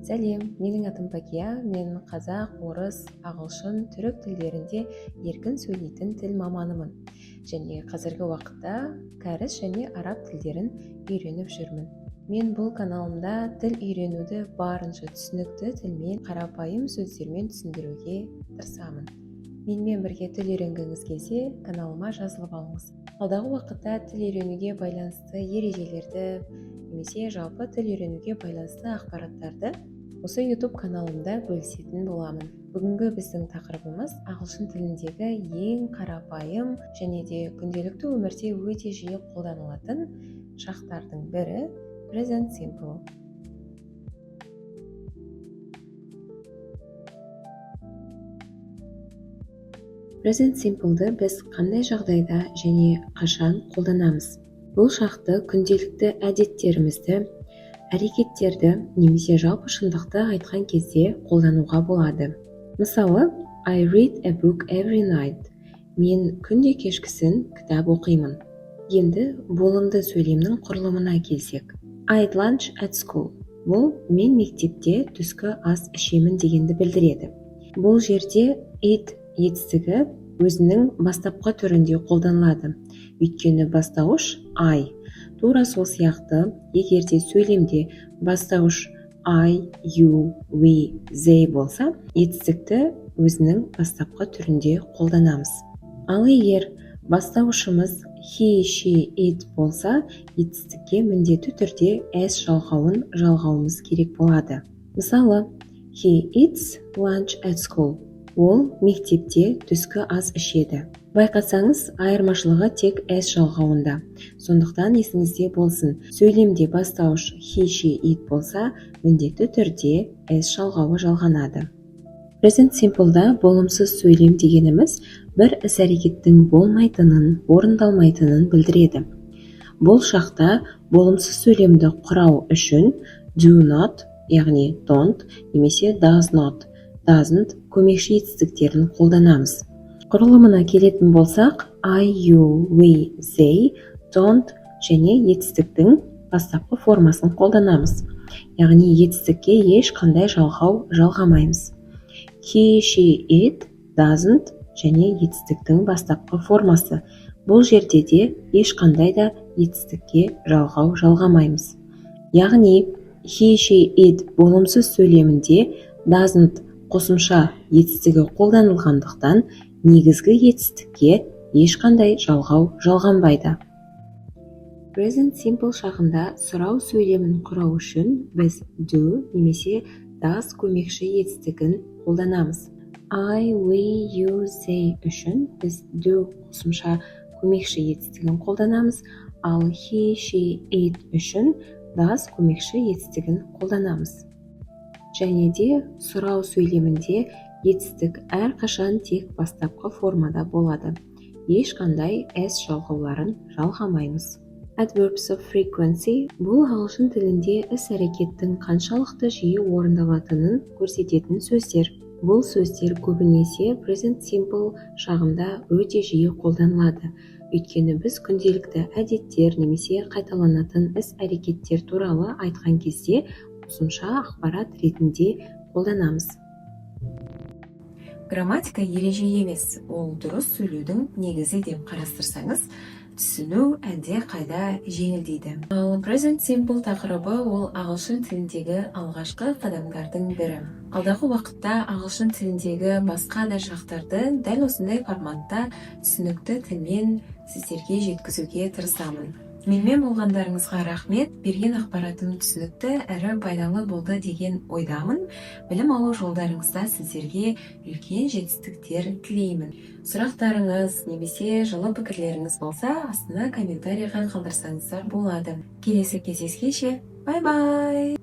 Сәлем, менің атым Пакия. Мен қазақ, орыс, ағылшын, түрік тілдерінде еркін сөйлейтін тіл маманымын және қазіргі уақытта кәріс және араб тілдерін үйреніп жүрмін. Мен бұл каналымда тіл үйренуді барынша түсінікті тілмен, қарапайым сөздермен түсіндіруге тырысамын. Менімен бірге тіл үйренгіңіз келсе, каналыма жазылып алыңыз. Алдағы уақытта тіл үйренуге байланысты ережелерді немесе жалпы тіл үйренуге байланысты ақпараттарды осы YouTube каналымда бөлісетін боламын. Бүгінгі біздің тақырыбымыз — ағылшын тіліндегі ең қарапайым және де күнделікті өмірде өте жиі қолданылатын шақтардың бірі — present simple. Present simple-ды біз қандай жағдайда және қашан қолданамыз? Бұл шақты күнделікті әдеттерімізді, әрекеттерді немесе жалпы шындықты айтқан кезде қолдануға болады. Мысалы, I read a book every night. Мен күнде кешкісін кітап оқимын. Енді болымды сөйлемнің құрылымына келсек. I eat lunch at school. Бұл мен мектепте түскі ас ішемін дегенді білдіреді. Бұл жерде eat етістігі өзінің бастапқы түрінде қолданылады, өйткені бастауыш I. Тура сол сияқты, егер де сөйлемде бастауыш I, you, we, they болса, етістікті өзінің бастапқы түрінде қолданамыз. Ал егер бастауышымыз he, she, it болса, етістікке міндетті түрде s жалғауын жалғауымыз керек болады. Мысалы, he eats lunch at school. Ол мектепте түскі ас ішеді. Байқасаңыз, айырмашылығы тек s жалғауында. Сондықтан есіңізде болсын: сөйлемде бастауыш he, she, it болса, міндетті түрде s жалғауы жалғанады. Present simple-да болымсыз сөйлем дегеніміз бір іс әрекеттің болмайтынын, орындалмайтынын білдіреді. Бұл шақта болымсыз сөйлемді құрау үшін do not, яғни don't, немесе does not, doesn't көмекші етістіктерін қолданамыз. Құрылымына келетін болсақ, I, you, we, they, don't және етістіктің бастапқы формасын қолданамыз, яғни етістікке ешқандай жалғау жалғамаймыз. He, she, it, doesn't және етістіктің бастапқы формасы. Бұл жерде де ешқандай да етістікке жалғау жалғамаймыз. Яғни he, she, it болымсыз сөйлемінде doesn't қосымша етістігі қолданылғандықтан, негізгі етістікке ешқандай жалғау жалғанбайды. Present simple шағында сұрау сөйлемін құрау үшін біз do немесе does көмекші етістігін қолданамыз. I, we, you, they үшін біз do қосымша көмекші етістігін қолданамыз, ал he, she, it үшін does көмекші етістігін қолданамыз. Және де сұрау сөйлемінде етістік әрқашан тек бастапқы формада болады, ешқандай s жалғауларын жалғамаймыз. Adverbs of frequency — бұл ағылшын тілінде іс-әрекеттің қаншалықты жиі орындалатынын көрсететін сөздер. Бұл сөздер көбінесе present simple шағында өте жиі қолданылады, өйткені біз күнделікті әдеттер немесе қайталанатын іс-әрекеттер туралы айтқан кезде қосымша ақпарат ретінде қолданамыз. Грамматика ереже емес, ол дұрыс сөйлеудің негізі деп қарастырсаңыз, түсіну әлде қайда жеңілдейді. Ал present simple тақырыбы ол ағылшын тіліндегі алғашқы қадамдардың бірі. Алдағы уақытта ағылшын тіліндегі басқа да шақтарды дәл осындай форматта түсінікті тілмен сіздерге жеткізуге тырысамын. Менімен болғандарыңызға рахмет. Берген ақпаратым түсінікті әрі пайдалы болды деген ойдамын. Білім алу жолдарыңызда сіздерге үлкен жетістіктер тілеймін. Сұрақтарыңыз немесе жылы пікірлеріңіз болса, астына комментарийға қалдырсаңыздар болады. Келесі кездескенше, bye bye!